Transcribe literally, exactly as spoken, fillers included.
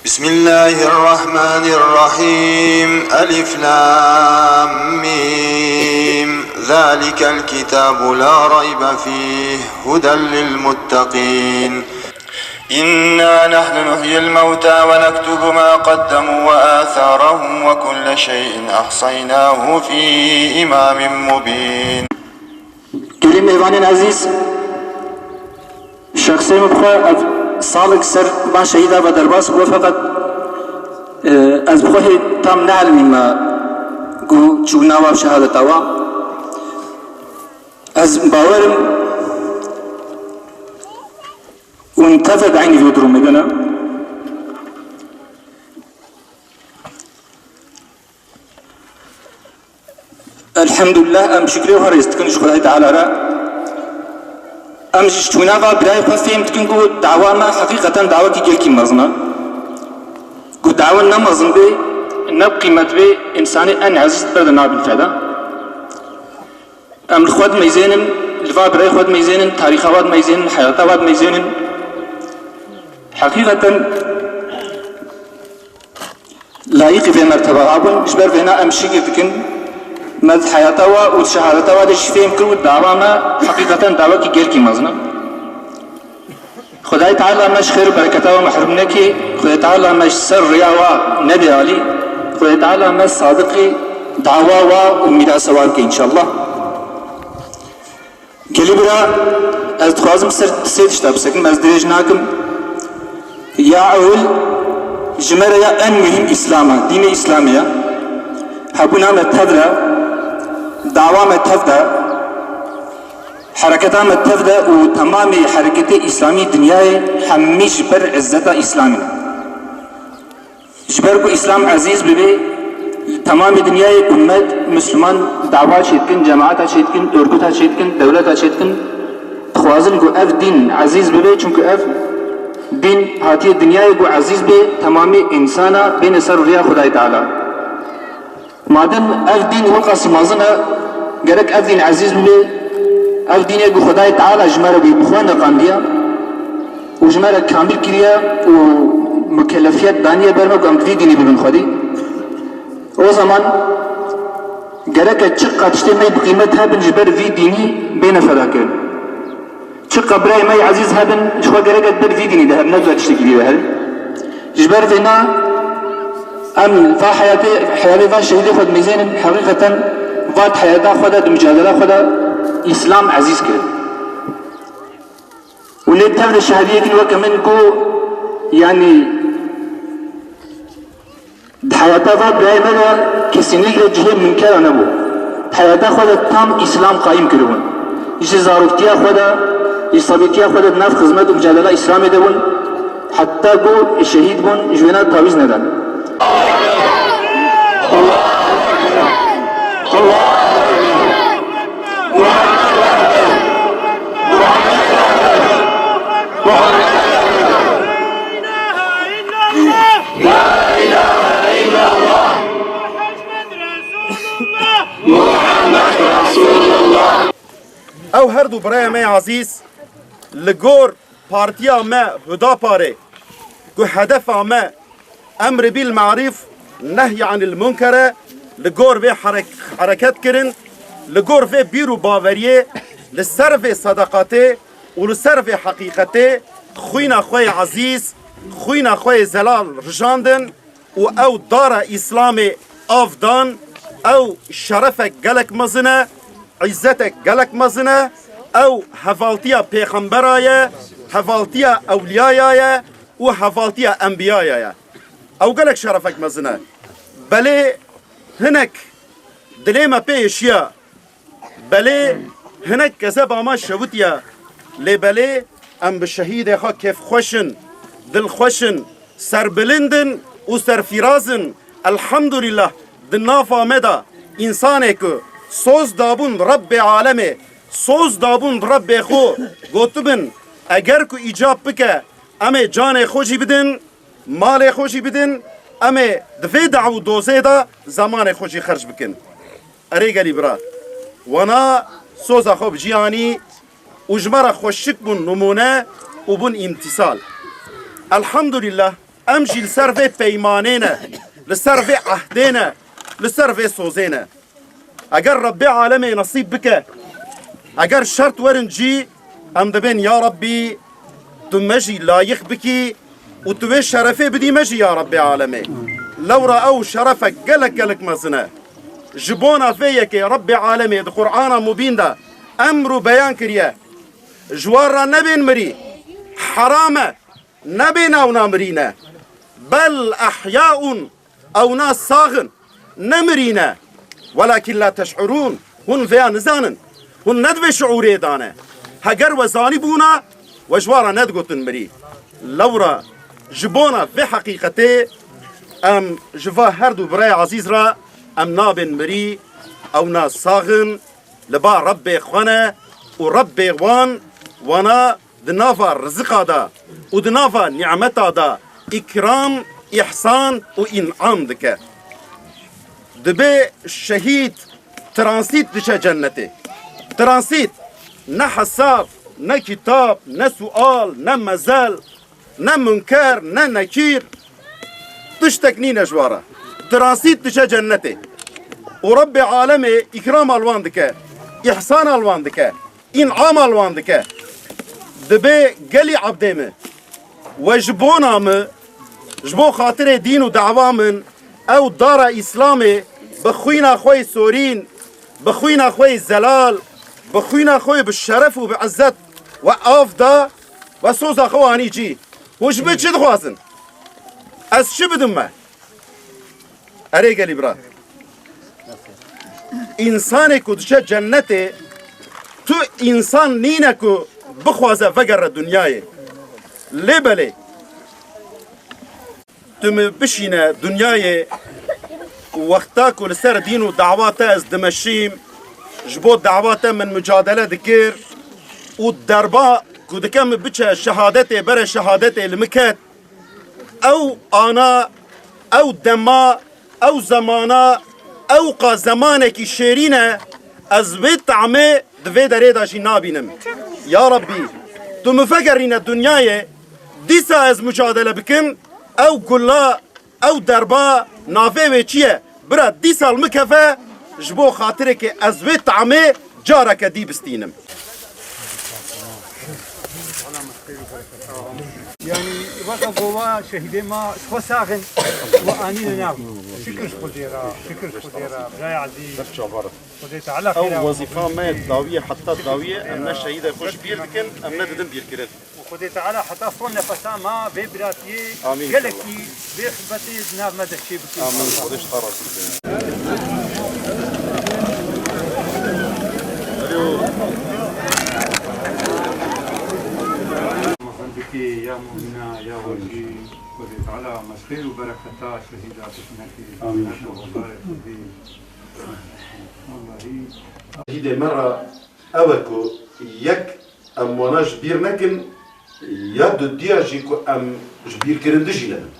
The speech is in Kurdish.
بسم الله الرحمن الرحيم. ألف لام ميم. ذلك الكتاب لا ريب فيه هدى للمتقين. إنا نحن نحيي الموتى ونكتب ما قدموا وآثارهم وكل شيء أحصيناه في إمام مبين. Gelî mêvanên ezîz, şexsê min bi xwe ev salek ser van şehîda ve derbas bû, feqet, e, ez bi xwe hê tam neelmî me ku çûna wa şehadeta wa. Ez bawerim hûn tevek eynî vê durumê de ne. Elhamdulillah, em şikrê xwe rêz dikin ji Xwedayê Teala re. Em ji çûna va birayê xwe fêm dikin ku dawa me heqîqeten dawekî gelkî mezin e. Ku dawa ne mezin bê, ne bi qîmet bê, însanê en ezîz ber de nabin feda. Em li xwe dimeyzênin, li va birayê xwe dimeyzênin, tarîxa wa dimeyzênin, heyata wa dimeyzênin. Heqîqeten layîqî vê merteba abin, ji ber vêna em şikir dikin. Me di heyata wa û di şehadeta wa de jî fêm kir û dawa me heqîqeten dawekî gelkî mezin e. Xwedayê Teala me ji xêr û bereketa wa mehrûm neke, Xwedayê Teala me ji ser riya wa nede alî, Xwedayê Teala me sadiqî dawa wa û mîrasa wa bike înşallah. Gelî bira, ez dixwazim ser sê tişta bisekinim, ez dirêj nakim. Ya ewil, ji me re ya en muhîm Îslam e, dînê Îslamê ye. Hebûna me tev de, dawa me tev de, hereketa me tev de û temamê hereketê Îslamî dinyayê hemî ji ber izzeta Îslamê ne. Ji ber ku Îslam ezîz bibe, li temamê dinyayê ummet, Misliman dawa çêdikin, cemaata çêdikin, örgüta çêdikin, dewleta çêdikin, dixwazin ku ev dîn ezîz bibe, çunku ev dîn hatiye dinyayê ku ezîz bê, temamê însana bêne ser riya Xwedayê Teala. Madem ev dîn weqas mezin e, gerek ev dîn ezîz bibe, ev dînê ku Xwedayê Teala ji me re wî bi xwe neqandiye û ji me re kamil kiriye û mikelefiyet daniye ber me ku em bi vî dînî bibin xwedî. O zaman gereke çiqa tiştê me bi qîmet hebin ji ber vî dînî bêne fedakirin. Çiqa birayê me yê ezîz hebin, ji xwe gerek e ber vî dînî de hebin, ne dua tiştekî dî de hebin. Ji ber vêna em va heyatê, heyatê va şehîdê xwe dimeyzênin, heqîqeten va di heyata xwe de, di micadela xwe de Îslam ezîz kirin. Û lê tev de şahidiyekî weke min ku, yanî, di heyata va birayê me de kesînlikle cihê minkera nebû. Di heyata xwe de tam Îslam qayîm kiribûn. Ji zaroktiya xwe de, ji sebîtiya xwe de di nav xizmet û micadela Îslamê de bûn. Heta ku şehîd bûn, ji wêna tawîz nedan. Ew her du birayê me azîz li gor partiya me Hudaparê ku hedefa me emri bil marîf, nehy anil munker e, li gor vê herek-, hereket kirin, li gor vê bîr û baweriyê, li ser vê sedeqatê û li ser vê heqîqetê xwîna xwe yê ezîz, xwîna xwe yê zelal rijandin û ew dara Îslamê av dan, ew şerefek gelek mezin e, îzzetek gelek mezin e, ew hevaltiya pêxembera ye, hevaltiya ewliyaya ye û hevaltiya enbiyaya ye. Ew gelek şerefek mezin e. Belê hinek dilê me pê êşiya. Belê hinek kezeba me şewitiye. Lê belê em bi şehîdê xwe kêfxweş in, dilxweş in, serbilind in û serfîraz in. Elhamdulîllah, di nava me de însanê ku soz dabûn Rebbê alemê, soz dabûn Rebbê xwe, gotibin, eger ku îcab bike, em ê canê xwe jî bidin, malê xwe jî bidin, Em ê di vê daw û dozê de zemanê xwe jî xerc bikin. Erê gelî bira, wana soza xwe bi cî anî û ji me re xweşik bûn nimûne û bûn îmtîsal. Elhamdulîllah, em jî li ser vê peymanê ne, li ser vê ehdê ne, li ser vê sozê ne. Eger Rebbê Alemê nesîb bike, eger şert werin cî, em dibên ya Rebbî, tu me jî layîq bikî û tu wê şerefê bidî me jî ya Rebbê Alemê. Lewra ew şerefek gelek gelek mezin e. Ji bona vê yekê Rebbê Alemê di Qur'ana Mubîn de emr û beyan kiriye. Ji wan re nebên mirî. Heram e. Nebên ewna mirî ne. Bel ehyaun, ewna sax in. Ne mirî ne. Welakin la teş'urûn. Hûn vêya nizanin. Hûn ne di vê şiûrê de ne. Heger we zanîbûna, we ji wan re nedigotin mirî. Lewra ji bona vê heqîqetê em ji va her du birayê ezîz re em nabên mirî, ewna sax in, li ba Rebbê xwe ne û Rebbê wan, wana di nava riziqa de û di nava nîmeta de îkram, îhsan û în'am dike. Dibê şehîd transît diçe cennetê. Transît, ne hesab, ne kitab, ne sual, ne mezel, ne munker, ne nekîr, tiştek nîne ji wan re. Transît diçe cennetê. Û Rebbê Alemê îkrama li wan dike, îhsana li wan dike, în'ama li wan dike. Dibê gelî ebdê min, we ji bona min, ji bo xatirê dîn û dawa min, ew dara Îslamê bi xwîna xwe yê sorîn, bi xwîna xwe yê zelal, bi xwîna xwe yê bi şeref û bi izzet we av da, we soza xwe anî cî. Hûn ji min çi dixwazin? Ez çi bidim me? Erê gelî bira. Însanê ku diçe cennetê, tu însan nîne ku bixwaze vegere dinyayê. Lê belê, tu min bişîne dinyayê, wexta ku li ser dîn û dawa te ez dimeşîm, ji bo dawa te min mucadele dikir û derba ku dike min biçe şehadetê, bere şehadetê li min ket. Ew ana, ew dema, ew zemana, ewqa zemanekî şêrîn e, ez vê tamê di vê derê de jî nabînim. Ya Rebbî, tu min vegerîne dinyayê, dîsa ez mucadele bikim, ew gula, ew derba navê wê çi ye? Bira dîsa li min keve, ji bo xatirê ke ez vê tamê careke dî bistînim. Yanî weke gova şehîdê ma ji xwe sax in û anîne nav. Şikir ji Xwedê re, şikir ji Xwedê re, birayê ezîz. Xwedê Teala Ew xêra wezîfa me ye dawiyê heta dawiyê, em ne şehîdê xwe ji bîr dikin, em ne didin bîrkirin. Û Xwedê Teala heta son nefesa me vê biratiyê Amîn gelekî inşallah. Vê xibetê di nav me de çê bike. Amîn. Xwedê ji te razî be. Alo. Bikê ya mumîna ya we jî Xwedê Teala me xêr û bereketa şehîda tu nekê. Amîn inşallah. Wellahî. Şehîdê me re ew e ku yek em wana ji bîr nekin, ya dudiya jî ku em ji bîrkirin dijî nebin.